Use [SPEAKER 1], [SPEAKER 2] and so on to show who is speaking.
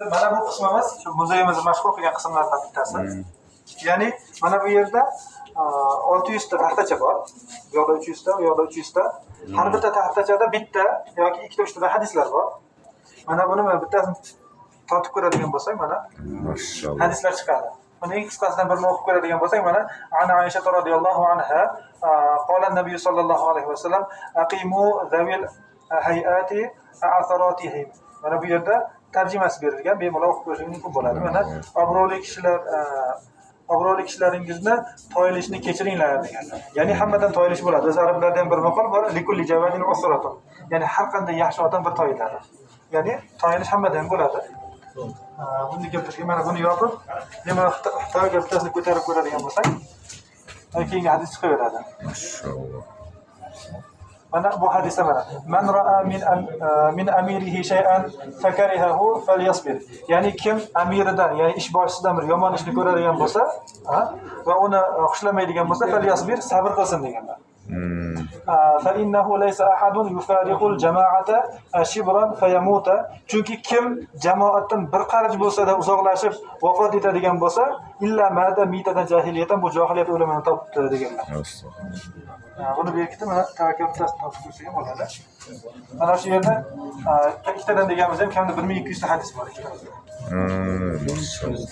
[SPEAKER 1] Mana bu qismimiz shu muzeyimizni mashhur qilgan qismlardan bittasi. Ya'ni mana bu yerda 600 ta taxtacha bor. Bu yoqda 300 ta, u yoqda 300 ta. Har bitta taxtachada bitta yoki ikkita, uchtadan hadislar bor. Mana buni mana bittasini tortib ko'radigan bo'lsak, mana
[SPEAKER 2] Mashalloh.
[SPEAKER 1] Hadislar chiqadi. Buni eng qisqasidan birini o'qib ko'radigan bo'lsak, mana عن عائشة رضي الله عنها قال النبي صلى الله عليه وسلم أقيموا ذوي الهيئات عثراتهم. Mana bu yerda tarjimasi berilgan, bemalol o'qib ko'rishingiz mumkin bo'ladi. Mana obro'li kishilar, obro'li kishilaringizni toyilishini kechiringlar deganlar. Ya'ni hammadan toyilish bo'ladi. O'zi arablarda ham bir maqol bor, لكل جواد عثرة. Ya'ni har qanday yaxshi odam bir toyiladi. Ya'ni toyilish hammada ham bo'ladi. Buni keltirgan, mana buni yopib, bemalol tavakkal bittasini ko'tarib ko'radigan bo'lsak, keyingi hadis chiqaveradi.
[SPEAKER 2] Mashalloh.
[SPEAKER 1] Mana bu hadisda mana من رأى من أميره شيئا فكرهه فليصبر. Ya'ni kim amiridan, ya'ni ish boshisidan bir yomon ishni ko'radigan bo'lsa, ha, va uni xushlamaydigan bo'lsa, فليصبر, sabr qilsin deganlar. فإنه ليس أحد يفارق الجماعة شبرا فيموت. Chunki kim jamoatdan bir qarich bo'lsa-da uzoqlashib vafot etadigan bo'lsa, إلا مات ميتة جاهلية, bu johiliyat o'limini topdi deganlar.
[SPEAKER 2] Astag'firullah.
[SPEAKER 1] Buni berkitib, mana tavakkal bittasini topib ko'rsak ham bo'ladi. Mana shu yerda ikkitadan deganimiz ham kamida 1200 ta hadis bor ikkitasida.
[SPEAKER 2] Mashalloh.